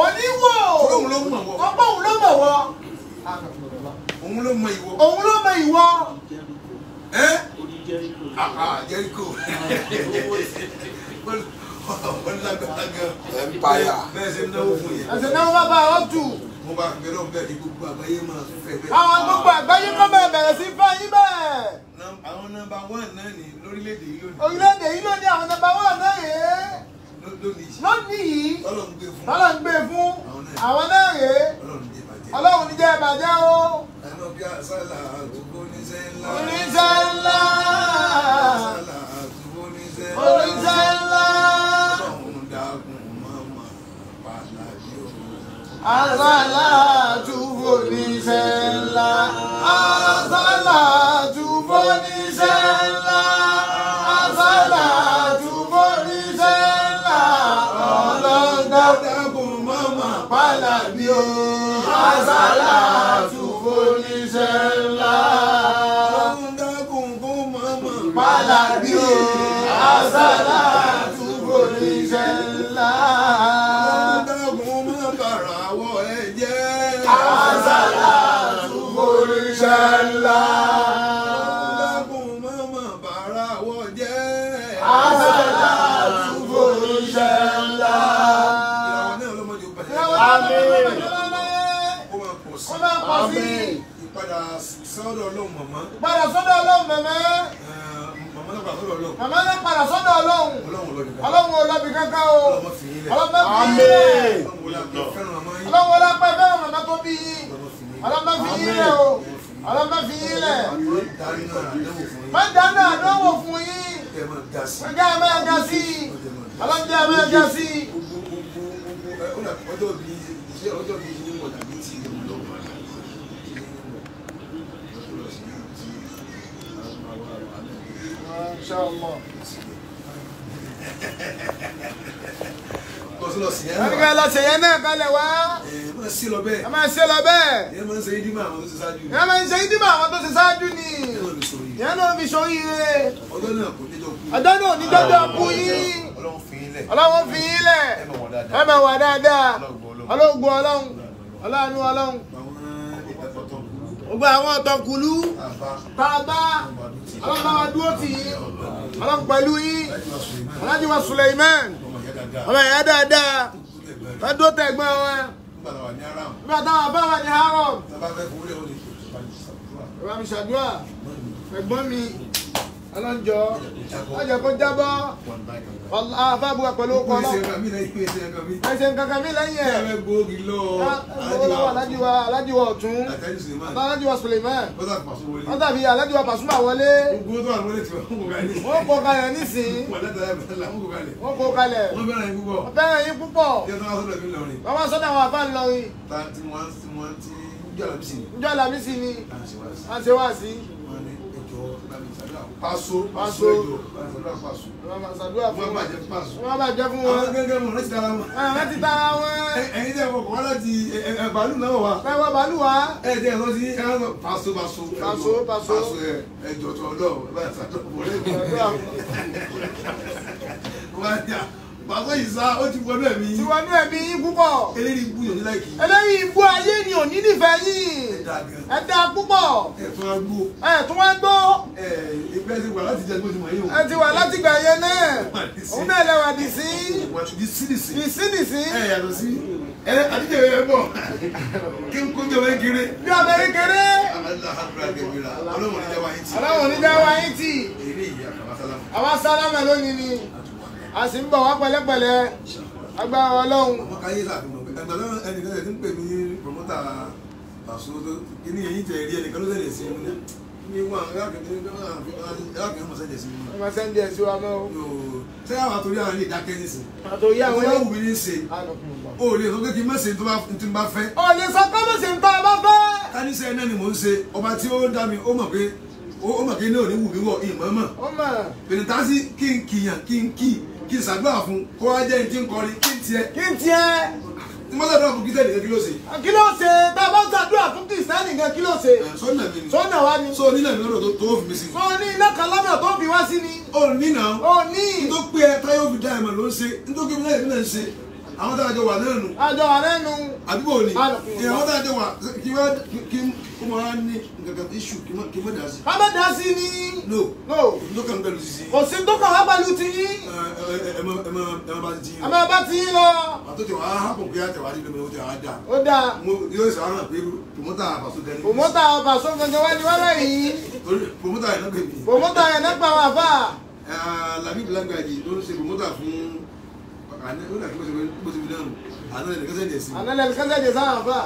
oníwó òun ló mọ̀ wọ́ ọ̀pọ̀ òun ló mọ̀ wọ́ òun ló mọ̀ ìwọ òun ló mọ̀ ìwọ. Ẹ́ Jẹ́ríkò wọ́n lágbára gan Empire. Bẹ́ẹ̀ ṣe ń náwó fún yẹn. Ẹ̀sìn náà wọ́n bá ọ tù. Mo bá bẹ̀rẹ̀ ọ̀bẹ kí gbogbo àgbáyé máa fẹ́ bẹ́ẹ̀. Àwọn gbogbo àgbáyé kọ́ bẹ̀rẹ̀ bẹ̀rẹ̀ sí fẹ́ yín bẹ́ẹ̀. Àwọn nọ́mbà 1 náà ní lórílẹ̀‐èdè yìí lónìí. Orílẹ̀-èdè yìí lónìí àwọn nọ́mbà 1 náà rèé. Lónìí yìí. Lónìí yìí. Tọ́lọ̀ ń gbé fún. Tọ́lọ̀ ń gbé fún. Àwọn náà rèé. Ọlọ́run ní jẹ́ bàjẹ́. Ọlọ́run ní jẹ́ bàjẹ́ o. Àná bí àṣàlà àtúbọ̀ oníṣẹ́ ńlá. Oníṣẹ́ ńlá. Àṣàlà àtúbọ̀ oníṣẹ́ ńlá. Oníṣẹ́ ńlá. Ọlọ́run dákun mọ́mọ́ pàlàbí o. Àṣàlà àtúbọ̀ oníṣẹ́ ńlá. Àṣàlà àtúbọ̀ oníṣẹ́ ńlá. Àṣàlà àtúbọ̀ oníṣẹ́ ńlá. Àsálàtù fóníṣẹ́ ńlá. Ọlọ́run dákun kó mọ̀mọ́. Málàbí o. Àsálàtù fóníṣẹ́ ńlá. Ọlọ́run dákun má bàrà wọ ẹ jẹ́. Àsálàtù fóníṣẹ́ ńlá. Ọlọ́run dákun mọ̀mọ́ bàrà wọ jẹ́. Àsálàtù fóníṣẹ́ ńlá. Ìràwọ̀ náà ọlọ́mọdé ó bàjẹ́. Àmín. Ó máa pọ̀ sí. Ó máa pọ̀ sí. Ìpadà sọ́dọ̀ Ọlọ́run màmá. Padà sọ́dọ̀ Ọlọ́run màmá. Màmá náà padà sọ́dọ̀ Ọlọ́run. Màmá náà padà sọ́dọ̀ Ọlọ́run. Ọlọ́run lọ nìkan. Ọlọ́run ò lọ́bi kankan o. Ọlọ́run fi yín lẹ̀. Ọlọ́run fi yín lẹ̀. Ọlọ́run wọlé àpẹ fẹ́ràn màmá yín. Ọlọ́run wọlé apẹ́ fẹ́ràn màmá tó bí yín. Ọlọ́run fi yín lẹ̀. Ọlọ́run fi yín lẹ̀ o. Ọlọ́run fi yín lẹ̀. Darí náà àdánwò fún yín. Má dáná àdánwò fún yín. Kẹ́ ẹ máa ga sí. Kẹ́ ẹ máa ga sí. Ọlọ́run jẹ́ ẹ máa ga sí. Gbogbo ọjọ́ bíi iṣẹ́ ọjọ́ bíi ní mọ̀ tàbí tí ìlú lọ́wọ́. Inshallah. Lọ sí Wọ́n ní ká lọ ṣèyẹn náà kalẹ̀ wá. Ẹ máa ṣe lọ bẹ́ẹ̀. Ẹ máa ṣe lọ bẹ́ẹ̀. Ẹ máa ń ṣe ìdímọ̀ àwọn tó ṣe ṣáájú. Ẹ máa ń ṣe ìdímọ̀ àwọn tó ṣe ṣáájú ni. Ẹ máa fi sọ yìí. Ìyẹn náà fi ṣoríire. Ọjọ́ náà kò níjọ́ kú. Ọjọ́ náà ò ní jọ́jọ́ kú yín. Ọlọ́run fi yín lẹ̀. Ọlọ́run fi yín lẹ̀. Ẹ máa wà dáadáa. Ẹ máa wà dáadáa. Ọlọ́run Ọlọ́run. Ọlọ́run Ọlọ́run. Àwọn ọ̀tọ̀ kúlú. Gbogbo àwọn ọ̀tọ̀kùlú. Àbá. Tá a bá Ọlọ́run bá wa dúró tì yín. Ọlọ́run pẹ̀lú yín. Láti wá sùn ìmọ̀. Alhaji wa Suleiman. Ọmọ ìyá dáadáa. Ọmọ ìyá dáadáa. Wọ́n dúró tẹ̀gbọ́n wọn. Nígbà táwa ní Aram. Nígbà táwọn àbá wà ní Haram. Tá a bá fẹ́ fowó lé wọn lè ṣe Bàbá mi ṣàdúrà. Ẹ̀gbọ́n mi. Ọlọ́njọ́. Ọjọ́ kó jábọ́. Àfáàbùwà pẹ̀lú ọkọ̀ Ṣe ọlọ́run. nǹkan mi lẹ́yìn ṣe nǹkan mi. Ẹ ṣe nǹkan kan mí lẹ́yìn Ẹ ẹ̀. fẹ́ gbóògì lọ. Alhaji wa Alhaji wa Ọ̀tún. Àtẹ́jú Suleiman. Alhaji wa Suleiman. Wọ́n tàbí pàṣẹ wọlé. Wọ́n tàbí Alhaji wa Pasuma wọlé. Gbogbo tó wà lórí tiwọn kò kalẹ̀. Wọ́n kó kalẹ̀ nísìnyí. Wọ́n látara ẹ̀fẹ̀ làwọn kò kalẹ̀. Wọ́n kó kalẹ̀. Wọ́n fẹ́ràn yín púpọ̀. Wọ́n fẹ́ràn yín púpọ̀. Tí wọ́n sọ́dọ̀ mi lọ́rin. Wọ́n wá sọ́dọ̀ àwọn àbá ńlọrin. Ta tí wọ́n tí wọ́n ti ń jẹ́ àlàmísì ni. Njọ́ Àlàmísì ni. Là ń ṣe wá sí. À ń ṣe wá sí. Wọ́n ní ẹjọ́ bá mi ṣàdúrà pàṣọ. Pàṣọ. Ẹjọ́ bá mi ṣàdúrà pàṣọ. Wọ́n máa ṣàdúrà fún Wọ́n wọn. bàjẹ́ pàṣọ. Wọ́n bàjẹ́ fún wọn. Àwọn gẹ́gẹ́ mọ̀ láti dára wọn. Àwọn ti tara wọn. Ẹ̀yin tẹ́ fọkàn wá láti bàálù náà wà. Fẹ́ wọ bàálù wá. Ẹ jẹ́ ẹ̀rọ sí ẹ̀rọ pàṣọ pàṣọ. Pàṣọ, pàṣọ. Pàṣọ ẹjọ́ tó ọlọ́run bá ṣàdúrà wọlé. Wọ́n á ní à pàṣọ yìí sá ó ti wọnú ẹ̀mí. Ti wọnú ẹ̀mí yín púpọ̀. Eléyìí ibú yòó ní láìkì. Eléyìí ibú ayé ni ò ní nífẹ̀ẹ́ yín. Ẹ dáa gan. Ẹ dáa púpọ̀. Ẹ tún á gbó. Ẹ tún wá gbó. Ẹ ìgbẹ́ ti wà láti jẹ́ bó ti mọ̀ yín o. Ẹ ti wà láti gbà yẹn náà. Òun náà lẹ́wà dì sí. Wà di sídìsì. Dì sí dì sí. Ẹ yàtọ̀ sí. Ẹ àdíjẹ ẹ bọ̀. Kí n kó jọ bẹ́ẹ̀ kéré. Bí ọmọ kékeré. Ọlọ́run ní jẹ́ wáyé tì. Ọlọ́run ní jẹ́ wáyé tì. Eré yìí àkàrà sálámù. Àwa sálámà lónìí ni. A sì ń bọ̀ wá pẹ̀lẹ́pẹ̀lẹ́. Agbára Ọlọ́run. Àwọn káyé sàfihàn pé ẹgbẹ́ lọ́rùn ẹnìkan tẹ̀ tí ń pè mí promota Pàṣọ tó kíní èyí tẹ̀ rí ẹnìkan ló tẹ̀lé sí mi ní wọn alákùnrin mọ̀ sẹ́jẹ̀ sí mi. Ẹ máa sẹ́ndí ẹ̀ sí wa mọ́ o. Ṣé àwọn àtòrí àwọn ilé ìdákẹ́ nísìn? Àtòrí àwọn ilé ìwé ní ṣe. O lè sọ pé kí n má ṣe tí n bá fẹ́. O lè sọ pé mo ṣe ń tọ́ ọ bá fẹ́. Káníṣẹ́ náà ni mò ń ṣe ọba tí ó dá mi ó mọ̀ pé ó mọ̀ pé iná ò ní wù mí wọ̀ ìmọ̀ mọ̀. Ó mọ̀. Pèlításí kí n kìyàn kí n kí kí n ṣàdúrà fún kó wá jẹ́ ní tí ń kọrin kí n tiẹ̀. Kí n tiẹ̀. Tí mo ṣàdúrà fún kìtẹ́nì kan kí ló ṣe. Kí ló ṣe? Tá a bá ṣàdúrà fún kìrìsìtẹ́nì gan kí ló ṣe? Sọ́nà mi ni. Sọ́nà wa ni. Sọ nílẹ̀ mi lọ́dọ̀ tó fi mi sí. Sọ ní iná kan lọ́dọ̀ tó fi wá sí ni. Ó ní náà. Ó ní. N tó pé ẹ táyọ̀ fi dá ẹ̀mọ̀ ló ń ṣe n tó pé mi náà ń ṣe àwọn tá a jọ wà náà nù. Àjọ wà lẹ́nu. Àdúgbò ni àwọn tá a jọ wà kí wá kí kó mọ wá ní nǹkan iṣu kí mọ dà sí. Ká má dá sí ni. No. No. N tó kàn pẹ̀lú sisi. Kò sí tó kàn wá pẹ̀lú ti yín. Ẹ má bá ti yín Ẹ lọ. má bá ti yín lọ. Àtó tẹ wàá hàpọ̀ pé àtẹ̀wá nílò mi ó tẹ wàá dà. Ó dáa. Mo yóò sọ àwọn pé promota Pàṣọ gan ni. Promota Pàṣọ gangan wá ní wálé yìí. Torí promota yẹn náà pè mí. Promota yẹn náà pa àwọn àfà. Labib Langbaji ló ń ṣe promota fún àná ó dàbí bó ṣe fi dáhùn àná lẹ́nu kẹsẹ̀ díẹ̀ sí. Àná lẹ́nu kẹsẹ̀ díẹ̀ sáwọn àfà.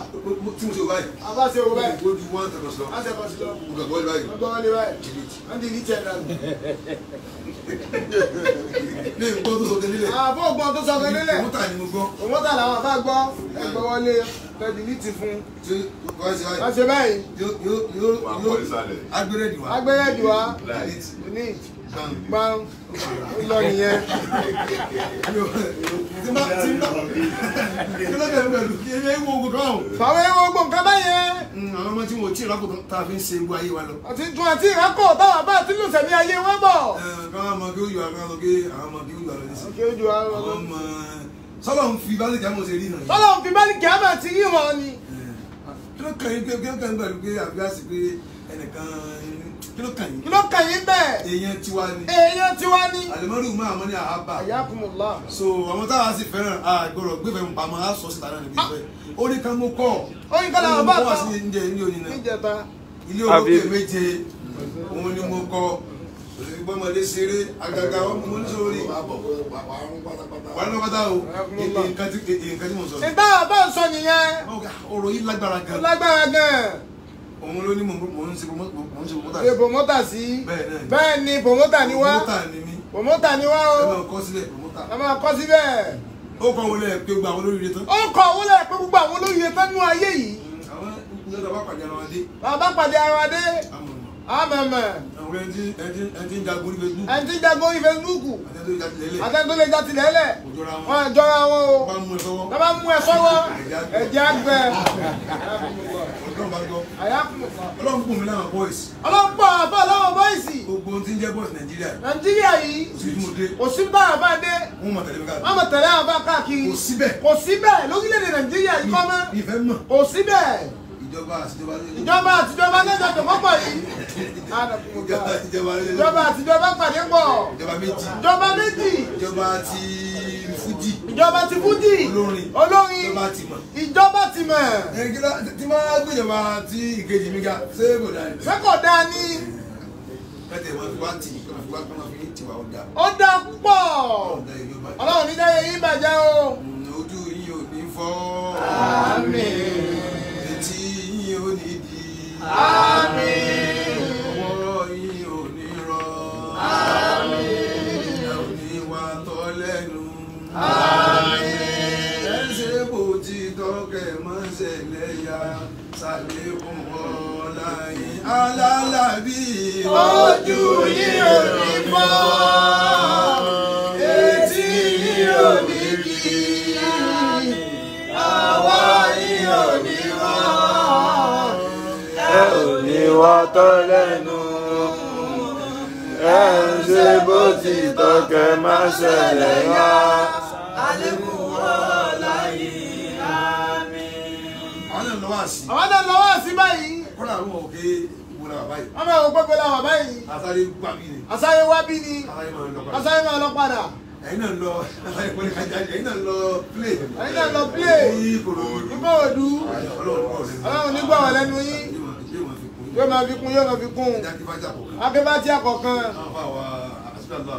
Tí mo ṣe wò báyìí. Àfà ṣe wò báyìí. Ó ju one thousand lọ. One thousand lọ. Mo kàn gbọ́ báyìí. Mo gbọ́ wọlé báyìí. Delete. Wọ́n delete ẹ̀ dànù. Ní nǹkan tó sọ tẹ́lẹ̀. Àfọ̀ ògbọ́n tó sọ tẹ́lẹ̀. Promota ni mo gbọ́. Promota làwọn àfà gbọ́. Ẹ gbọ́ wọlé tẹ delete fún. Ṣé wọ́n ṣe báyìí? Wọ́n ṣe báyìí. Yóò agbẹ́rẹ́dì wá. Agbẹ́rẹ́dì wá. Delete. Delete. Gbọ́n lọ nìyẹn. Kí ló dé pẹ̀lú kí ẹ wo ogun kan ọ̀hún. Fàwọn ewu ogun nǹkan báyẹn. Àwọn ọmọ tí wọn ò tí ì rákò tá a fi ń ṣe ewu ayé wa lọ. Àti tún àti ìrákò táwọn bá ti lù sẹ̀mí ayé wọn bọ̀. Káwọn ọmọ kí ó yọ àwọn ọmọ kí àwọn ọmọ kí ó yọ àlọ́ nísìnyí. Kí ó ju àlọ́. Àwọn ọmọ sọlọ ń fi bálẹ̀ kí á mọ̀ ṣe rí hàn. Sọlọ ń fi bálẹ̀ kí á mọ̀ ti rí hàn ni. Kí ló kàn yín pé kí ló kàn yín pẹ̀lú pé àbí àsì pé ẹnìkan kí ló kàn yín. Kí ló kàn yín bẹ́ẹ̀. Èèyàn tiwa ni. Èèyàn tiwa ni. Àlùmọ́rù máa mọ́ ní àhábà. Ayakumullah. So àwọn táwa sì fẹ́ràn àgbọ̀rọ̀ gbẹ́fẹ̀ ń pamọ́ á sọ síta náà níbi ìfẹ́. Ó ní ká mú kọ́. Ó ní ká làwọn bá kọ́. Ó wà sí oúnjẹ ní òní náà. Níjẹta. Ilé olókè méje òun ni mo kọ́. Ìgbọ́mọdé ṣeré àgàgà ọmọ mo ní sórí. Wà ní pátá o nǹkan tí mo sọ. Ìta àbá ń sọ nìyẹn. Ọ̀rọ̀ yìí lágbára gan. Lágbára gan. Òun ló ní mò ń ṣe promoter. Ṣe promoter sí. Bẹ́ẹ̀ ni promoter ni wá. Promoter ni mí. Promoter ni wá o. Ẹ máa kọ sílẹ̀ promoter. Ẹ máa kọ síbẹ̀. Ó kọ wọlé pé gbogbo àwọn olóríire tán. Ó kọ wọlé pé gbogbo àwọn olóríire tán nínú ayé yìí. Àwọn ìjọba bá pàdé ara wa dé. Bàbá pàdé ara wa dé. Àmọ̀mọ̀. Àwọn ẹni tí ń jagun orí Facebook. Ẹni tí ń jagun orí Facebook. Àtẹni tó lè já tilẹ̀ lẹ̀. Àtẹni tó lè já tilẹ̀ lẹ̀. Wọ́n jọra wọn o. Wọ́n bá mú ẹ sọ́wọ́. Wọ́n bá mú ẹ sọ́wọ́. Ẹ̀jẹ̀ àgbẹ̀. Ọlọ́run bùn mí láwọn boys. Ọlọ́run bọ̀ àbá láwọn boys. Gbogbo ohun tí ń jẹ́ boys Nàìjíríà. Nàìjíríà yìí. Kò sí mo dé. Kò sí bá àbá dé. Wọ́n mọ̀ tẹ̀lé mi káàkiri. Wọ́n mọ̀ tẹ̀lé àbá káàkiri. Kò síbẹ̀. Kò síbẹ̀ lórílẹ̀-èdè Nàìjíríà yìí kọ́ mọ́. Ìfẹ́ mọ̀. Kò síbẹ̀. Ìjọba àtijọba ìjọba àtijọba lẹ́jọ́ tó kọ́pọ̀ yìí. Ìjọba àtijọba pàdé pọ̀. Ìjọba méjì. Ìjọba méjì. Ìjọba ti fújì. Ìjọba ti fújì. Olórin. Olórin. Ìjọba ti mọ̀. Ìjọba ti mọ̀. Tí máa gbéjọba tí ìkejì mi ga ṣé kò dáa ni. Ṣé kò dáa ni. Kẹ́tẹ̀ máa fi wá tì í kí wọ́n fi tì wá ó dáa. Ó dáa púpọ̀. Ọlọ́run ní dáyé yín bàjẹ́ o. Ojú yín ò ní fọ́. Àmín. Etí yín ò ní di. Àmín. Ọwọ́ yín ò ní rọ. Àmín. Ẹ ò ní wá tọ́ lẹ́nu. Àmín. Ẹ ṣe bó ti tọ́kẹ̀ mọ́ ṣẹlẹ̀ ya. Ṣàlékún ọ̀la yín alálàbí. Ojú yín ò ní fọ́. Etí yín ò ní di. Ọwọ́ yín ò ní rọ. Ẹ ò ní wá tọ́ lẹ́nu. Ẹ ń ṣe bó ti tọ́kẹ̀ má ṣẹlẹ̀ yá. Àlékún ọlá yìí, àmín. Àwọn náà lọ́wọ́ àṣì. Àwọn náà lọ́wọ́ àṣì báyìí. Kọ́lá àwọn òkè wo la wà báyìí. Wọ́n máa wọ pé la wà báyìí. Àsáré wá bí ni. Àsáré wá bí ni. Àsáré máa lọ padà. Àsáré máa lọ padà. Ẹ̀yin náà lọ àsáré kọ́lé kájà ẹ̀yin náà lọ play. Ẹ̀yin náà lọ play. Ní Ìkòròdú. Ìkòròdú. Ọlọ́run nígbà wà lẹ́nu yín. Yóò máa fi kún. Yóò máa fi kún, yóò máa fi kún. Ẹja kí fájà kọ̀ọ̀kan. Akébátí àkọ̀kan. Àwọn afáwa àṣìṣe àlọ́.